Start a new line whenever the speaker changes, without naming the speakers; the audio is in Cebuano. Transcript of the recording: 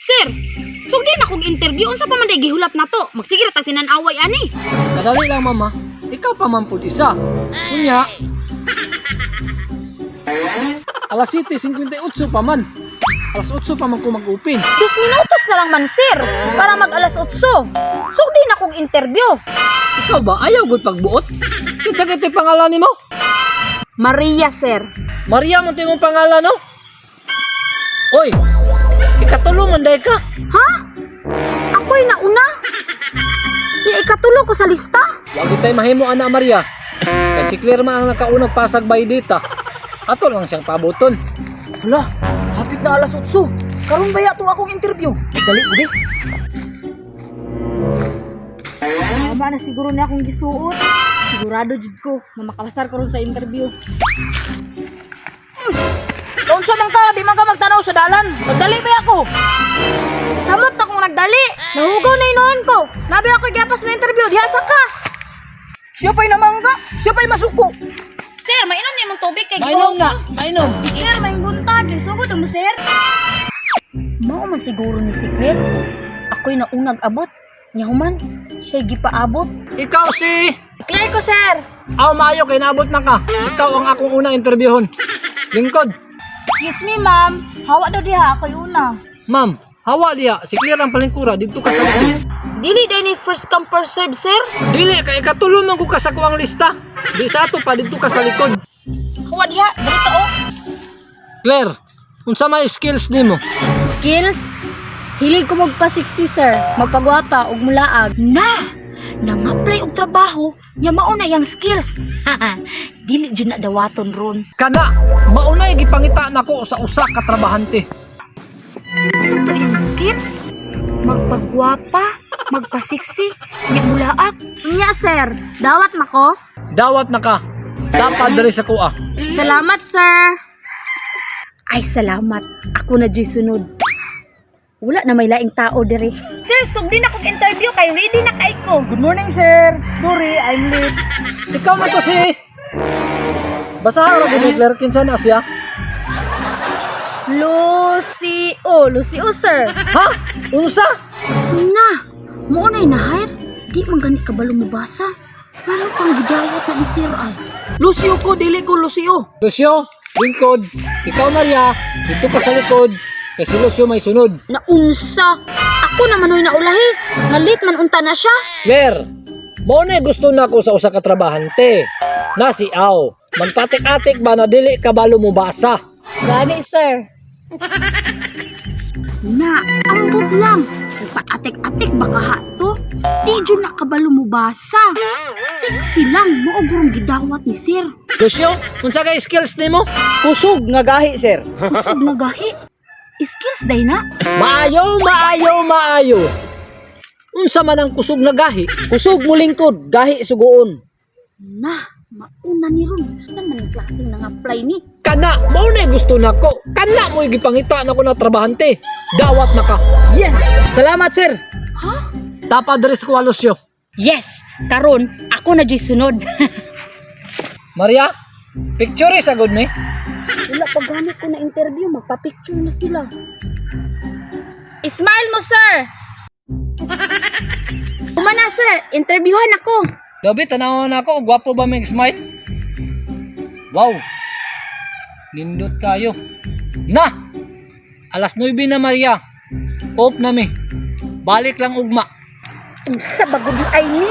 Sir, sugdi na kog interview, unsa pa man day gihulat nato? Magsige ra tag tinan-away ani.
Kadali lang, mama. Ikaw pa man pud isa. Unya. Alas 7:58 pa man. Alas 8 pa man ko mag-open.
2 minutos na lang man, sir, para mag alas 8. Sugdi na kog interview.
Ikaw ba ayaw gud pagbuot? Kinsa kay to'y pangalan nimo?
Maria, sir.
Maria man to imong pangalan, no? Oy. Ikatulo man day ka.
Ha? Ako'y nauna? Nya ikatulo ko sa lista?
Wag tay mahimo ana, Maria. Kay si Claire man ang nakaunang pasag by data. Ato lang siyang pabuton.
Hala, hapit na alas 8. Karon ba yato akong interview? Dali, ubi.
Tama na siguro na akong gisuot. Sigurado jud ko na makapasar karon sa interview.
Unsa man ka, di man ka magtanaw sa dalan. Magdali ba ako?
Samot akong nagdali. Nahugaw na inoon ko. Nabi ako gapas na interview. Diha sa ka.
Siya pa'y namangga, siya pa'y masuko.
Sir, mainom ni mong tubig kay
Mainom na, mainom.
Sir, may buntag. Sugod mo, sir. Mao man siguro ni si Claire. Ako'y naunag abot. Nya human, siya'y gipaabot.
Ikaw si
Claire ko, sir.
Aw, maayo kay naabot na ka. Ikaw ang akong unang interviewon. Lingkod.
Excuse me, ma'am. Hawa daw diha ako'y una.
Ma'am, hawa diya, si Claire ang palingkura didto ka sa likod.
Dili day ni first come first serve, sir.
Dili kay ikatulo man ko ka sa kuang lista. Di sa ato pa didto ka sa likod.
Hawa diha, dito oh.
Claire, unsa may skills nimo?
Skills? Hilig ko magpasiksi, sir. Magpagwapa ug mulaag.
Na! Nang-apply og trabaho, nya mao na yang skills. Dili jud na dawaton ron.
Kana, maunay gipangita nako sa usa ka trabahante.
Sa to yung skills? Magpagwapa, magpasiksi, nya mulaak.
Nya, sir. Dawat nako.
Dawat na ka. Dapat diri sa kuha.
Salamat, sir.
Ay, salamat. Ako na juy sunod. Wala na may laing tao diri. Sir, sugdi na kog interview kay ready na kay ko.
Good morning, sir. Sorry, I'm late.
Ikaw man to si Basahan ra gud ni Claire kinsa na siya?
Lucio. Lucio, sir.
Ha? Unsa?
Na, mo na na-hire. Di man gani kabalo mo basa. Ngano pang gidawat na ni sir ay?
Lucio ko, dili ko Lucio.
Lucio, lingkod. Ikaw, Maria, dito ka sa likod. Kay si Lucio may sunod.
Naunsa. Ako naman hoy naulahi. Nga late man unta na siya.
Claire, mao na gusto nako sa usa ka trabahante. Na si Aw. Magpatik-atik ba na dili kabalo mo basa?
Gani, sir.
Na, ambot lang. Paatik-atik baka hato. Di jud na kabalo mo basa. Sexy lang mao gurong gidawat ni sir.
Lucio, unsa kay skills nimo?
Kusog nga gahi, sir.
Kusog na gahi. Skills day na.
Maayo, maayo, maayo. Unsa man ang kusog na gahi?
Kusog mo lingkod, gahi sugoon.
Na, mauna ni ron. Gusto man ang klaseng nang-apply ni.
Kana, mao na gusto nako. Kana mo gipangita nako na trabahante. Dawat na ka.
Yes! Salamat, sir.
Tapa diri sa kuha, Lucio.
Yes, karon ako na juy sunod.
Maria, picture sa good me.
Wala pa gani ko na interview, magpa-picture na sila. Smile mo, sir. Umana, sir. Interviewhan ako.
Gabi, tanawan ako. Gwapo ba may smile? Wow! Nindot kayo. Na! Alas 9 na, Maria. Off na mi. Balik lang ugma.
Unsa ba gud ay ni?